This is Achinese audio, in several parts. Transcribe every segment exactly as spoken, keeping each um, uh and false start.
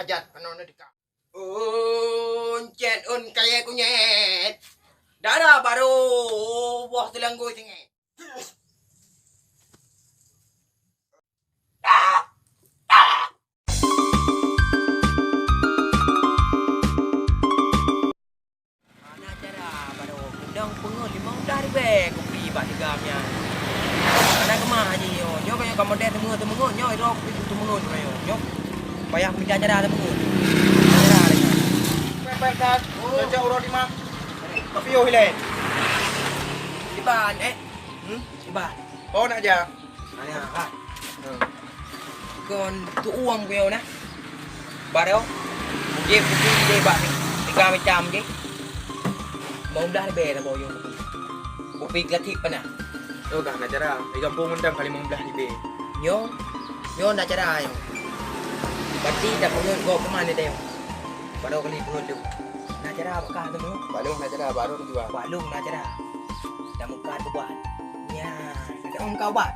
Jat keunoe neudeungoe. Uncet un kayée kunyét. Dara barô boh teulanggôi teungét. Hana cara baroe, undang peungeut limong blah ribée kupi bak tigam nyan. Hana keumah jih nyoe. Nyoe keuh nyoe ka model teumeungeut-teumeungeut nyoe, irok kupi teumeungeut nyoe. Nyoe payah mita cara teumeungeut. Cara lagée nyan. Pepet kat, cocok uroe lima. Tapi yoh ilée. Iban, eh. Hmm? Iban. Oh, nak jak. Hana, ha. Hmm. Kon tu uang keu nyoe na. Baroe. Jih kupi jih bak ni. Tiga macam jih. Limong blah ribée na boh yong kupi. Kupi glatik pana. Oh, gah na cara. Di gampông mantong ka limong blah ribée. Nyoe, nyoe na cara nyoe. Berarti dak peungeut gob keuman ni deh. Baroe kali peungeut tu. Na cara bak kah tu. Balong na cara, baroe jua. Balong na cara. Dak muka tu buat. Nya, dak muka ubat.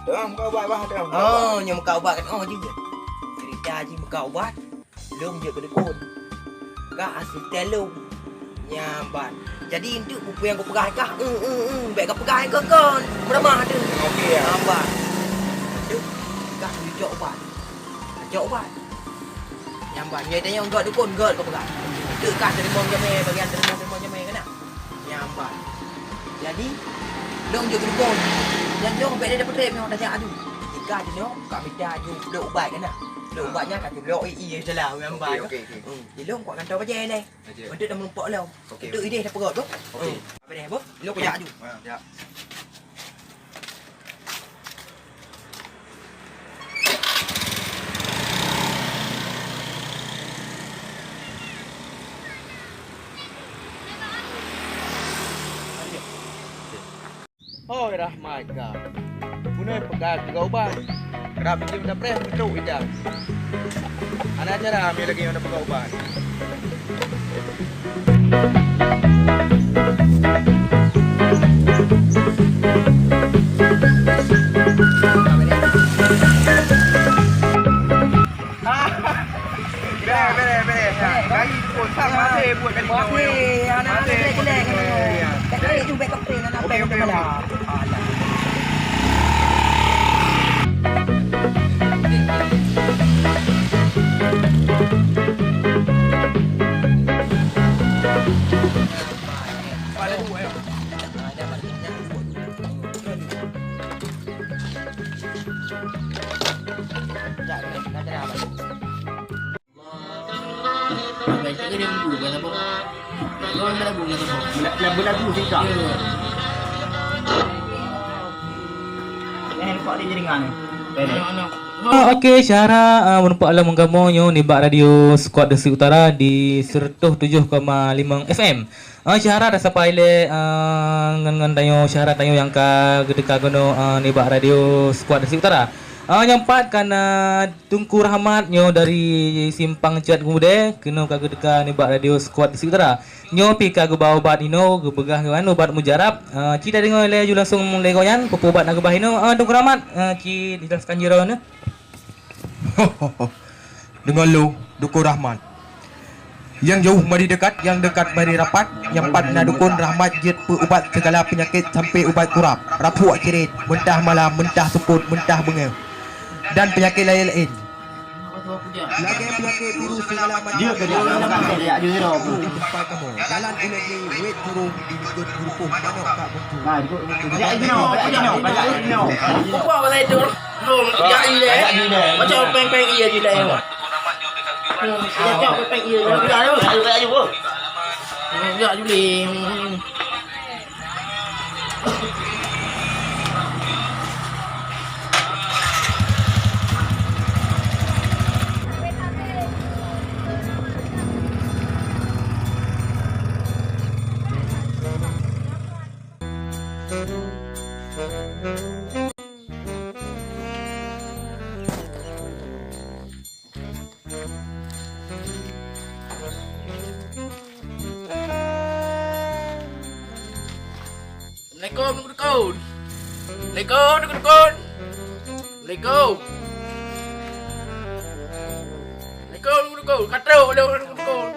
Dak muka ubat bah, dak muka ubat. Oh, nyoe muka ubat kan. Oh, jih. Cerita jih muka ubat. Lôn jeuet keu dukon. Ka asisten lôn. Nyan ban. Jadi, eunteuk peue nyang kupeugah kah, eu, eu, eu, bék kapeugah nyang kon-kon. Peureumah teuh. Oke, ya. Nyan ban. Eunteuk kah jicok ubat. Jicok ubat. Nyan ban. Nyan tanyong gét dukon, gét kapeugah. Eunteuk kah teurimong jamé, bagian teurimong-teurimong jamé keunan. Nyan ban. Jadi, lôn jeuet keu dukon. Nyan lôn bék lé dapeutrép nyoe tajak aju. Tika jinoe ka mita aju lôn ubat keunan. Lôn ubat nyan ka tulok ié salah nyan ban. Oke, oke, oke. Hmm. Di lôn kuat kantô bajée lé. Bajée. Untuk dah meureumpok lom. Oke. Untuk idéh dah peugah tu. Oke. Hmm. Apa deh, Bu? Lôn kujak aju. Ha, ya. Hôi Rahmat ka. Bunoe peugah tiga ubat. Rab jim dapreh meutrok idang. Hana cara amé lagée nyang dapeugah ubat. Beh, beh, beh. Kali pun tak masih buat kali. Masih, anak-anak jelek-jelek. Ya. Tak kali tu back up plan, anak. Okey, okey, okey. Alah. Lagu-lagu singkat. Eh, nampak dia jaringan. Ah, okey, syedara, ah, meureumpok lom meukamoe nyoe nibak Radio Squad Tasik Utara di seratus tujuh koma lima F M. Ah, syedara, dah sampai lé, ah, ngon, ngon tanyoe, syedara tanyoe nyang ka geuteuka keunoe, ah, nibak Radio Squad Tasik Utara. Ah, nyang pat ka na Teungku Rahmat nyoe dari Simpang Cat Keumudée, keunoe ka geuteuka nibak Radio Squad Tasik Utara. Nyoe pih ka geuba ubat inoe, geupeugah ngon ubat mujarab. Ah, ci tadeungoe laju langsong lé gobnyan, peue-peue ubat na geuba inoe. Ah, Teungku Rahmat, ah, ci dijelaskan jaroe neuh. Deungon lôn, Dukon Rahmat. Nyang jôh mari deukat, nyang deukat mari rapat, nyang pat na dukon Rahmat jeuet peu-ubat sigala peunyakét sampoe ubat kurab, rapuek cirét, meuntah malam, meuntah seupôt, meuntah beungoh, dan peunyakét laén-laén. Lagée peunyakét virus sigala macam. Jeuet keu dia. Jeuet keu dia. Jeuet keu dia. Dalam ulée jih, wét burông di likot peurupoh manok ka buntu. Upah balai tu. Lom, jak ilée. Macam peng-peng ié jilée. Hmm, jak peng-peng ié jilée. Dah tu. Jak jilée. Hmm. Assalamualaikum, Teungku Dukon. Assalamualaikum, Teungku Dukon. Assalamualaikum. Assalamualaikum, Teungku Dukon. Ka trok lé ureueng dukon.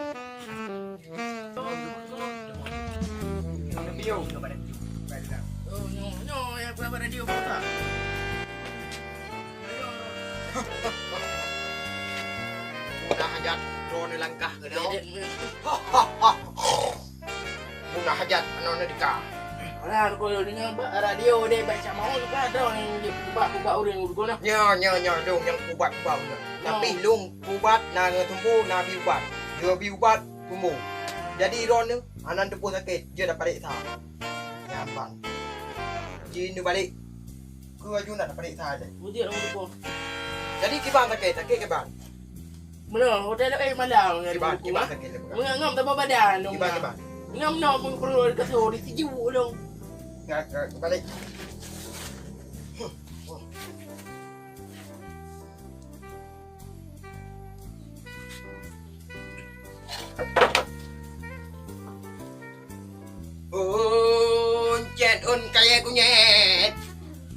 Oh, nyoe, nyoe nyang peugah bak radio, Pak. Meunan hajat droeneuh langkah keunoe. Meunan hajat aneuk neudeungo. Alah, keu deungoe bak radio deh, bak sama orang juga ada yang dia kubak-kubak orang dulu nah. Nyo, nyo, nyo, lôn nyang kubak-kubak ureueng. Nyo. Tapi lôn kubat na ngon tumbo, na bi ubat. Dia bi ubat tumbo. Jadi droeneuh hana teupeu sakét, jeuet tapareksa. Nyan ban. Jih neubalek. Keu aju nak tapareksa aja. Bujur orang dukun. Jadi kiban sakét, sakét kiban. Meunoe, hotel eh malam. Kiban, kiban sakét, kiban. Meunoe ngam tambah badan dong. Kiban, kiban. Ngam no pun perlu kasur di sejuk dong. Nggak, nggak, balik. Ôn cét ôn kayée kunyét,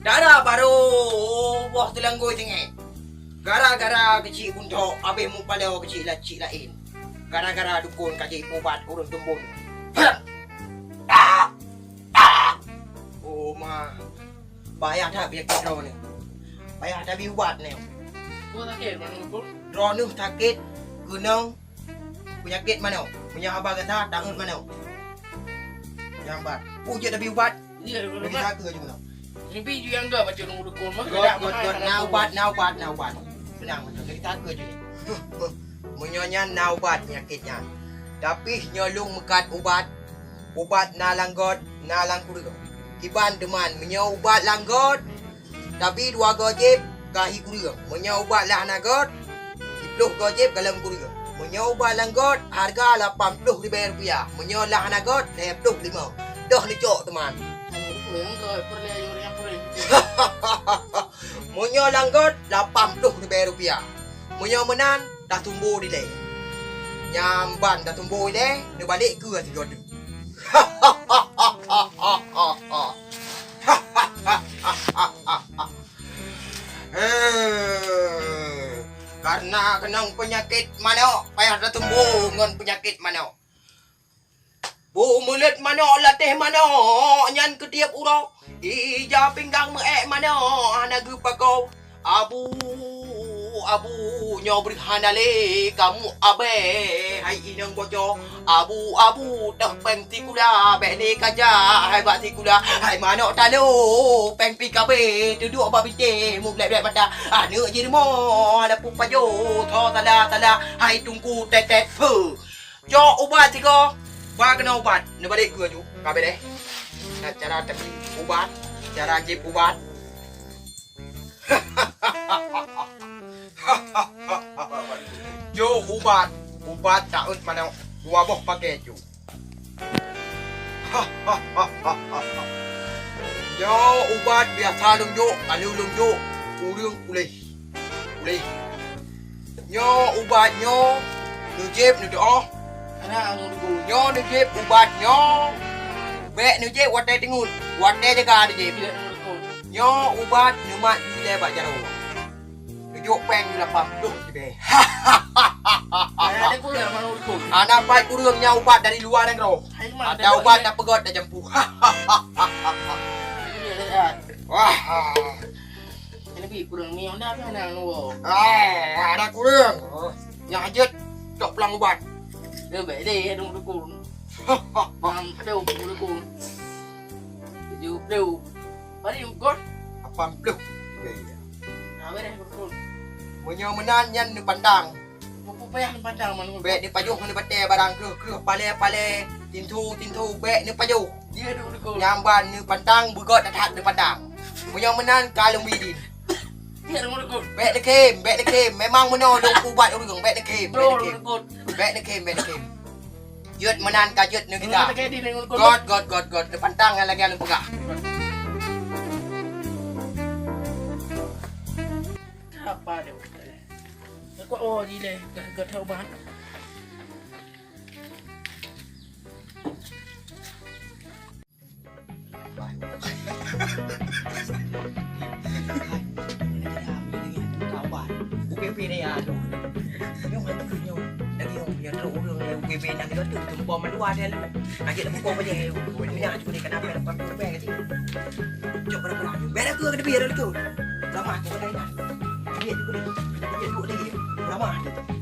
dara barô boh teulanggôi teungét. Gara-gara keuchik buntok abéh mupaloe keuchik lacik laén. Gara-gara dukon ka jipubat ureuëng teumbon. Oh ma, payah that peunyakét droeneuh. Payah tabi ubat nyoe. Droeneuh sakét keunong peunyakét manoe. Meunyoe haba gata tangeut manoe. Nyang bat. Peue jeuet tabi ubat? Iya, tabi ubat. Sakét juga. Nibi ju nyang ga bacut nunggu dukun mah. Got, got, got. Na ubat, na ubat, na ubat. Seunang mantong. Jadi sakét juga. Meunyoe nyan na ubat peunyakét nyan. Tapi nyoe lôn meukat ubat. Ubat na lam got, na lam kureueng. Kiban teuma meunyoe ubat lam got, tapi dua goe jép ka hi kureueng. Meunyoe ubat lah na got, siploh goe jép ka lam kureueng. Meunyoe ubat lam got, hareuga lapan ploh ribèe rupiah. Meunyoe lah na got, lhèe ploh limong. Doh neucok teuma. Meunyoe lam got, lapan ploh ribèe rupiah. Meunyoe meunan, tasumbo dilèe. Nyang ban tasumbo ilèe, neubalek keu sigoe teuk. Heh, kareuna keunong peunyakét manok, payah tasumbo ngon peunyakét manok. Bu meuleuet manok, latéh manok nyan keu tiep uroe. Ija pinggang meu-ék manok hana geupakoe. Abu, abu, nyoe breuh hana lé kamoe abée, hai inong boco. Abu, abu, toh péng sikula, bék lé kaja, hai bak sikula. Hai manok talo, péng pih ka abée, teuduek bak bintéh, mublek-blek mata. Aneuk jirumoh, hana peue pajoh, tho tala-tala, hai teungku tét-tét, peu. Cok ubat sigoe, ba keunoe ubat. Neubalek keu aju. Ka beureh. Nah, cara tabi ubat, cara jieb ubat. Jok ubat, ubat taeut manok. Dua boh pakè jok. Nyoe ubat biasa lôn jok, ka lheueh lôn jok, ureueng puléh. Puléh. Nyoe ubat nyoe, neujieb neudoh. Nyoe neujieb ubat nyoe. Bék neujieb watèe teungeut, watèe jaga neujieb. Nyoe ubat neumat ilèe bak jaroe. Neujok péng lapan ploh ribèe. Hana pat kureueng nyan ubat dari luwa nanggroe. Ada ubat tapeugöt tajampu. Wah. Lebih kurang ni, hana, hana, hana. Ah, ada kureueng. Nyan jeuet cok pulang ubat. Dia baik deh, ada dukun. Enam puluh dukun. Tujuh puluh. Paling kot? Lapan puluh. Habis deh dukun. Meunyoe meunan nyan neupantang. Peue payah neupantang, man. Bék neupajoh ngon batèe barang kreueh-kreueh, palèe-palèe, tintu-tintu, bék neupajoh. Dia dukun. Nyang ban neupantang, beugöt that-that neupantang. Meunyoe meunan ka lôn bri idin. Dia dukun. Bék neukhém, bék neukhém. Memang meunoe lôn ubat ureueng, bék neukhém, bék neukhém. Dukun. Bék neukhém, bék neukhém. Jeuet meunan ka jeuet neu gita. Göt, göt, göt, göt. Neupantang nyang lagèe nyang lôn peugah. Apa dia? Aku, oh, jileh, göt, göt, ubat. Ubat. Ubat. Ubat. Bebe nak kita tu tumpom meluar dia lu. Nak jadi tumpom aja. Minyak cukup dia kena apa lepas tu bebe kasi. Cok berapa? Bebe tu kena biar tu. Ramah tu kena ingat. Dia tu boleh. Dia tu boleh. Ramah tu.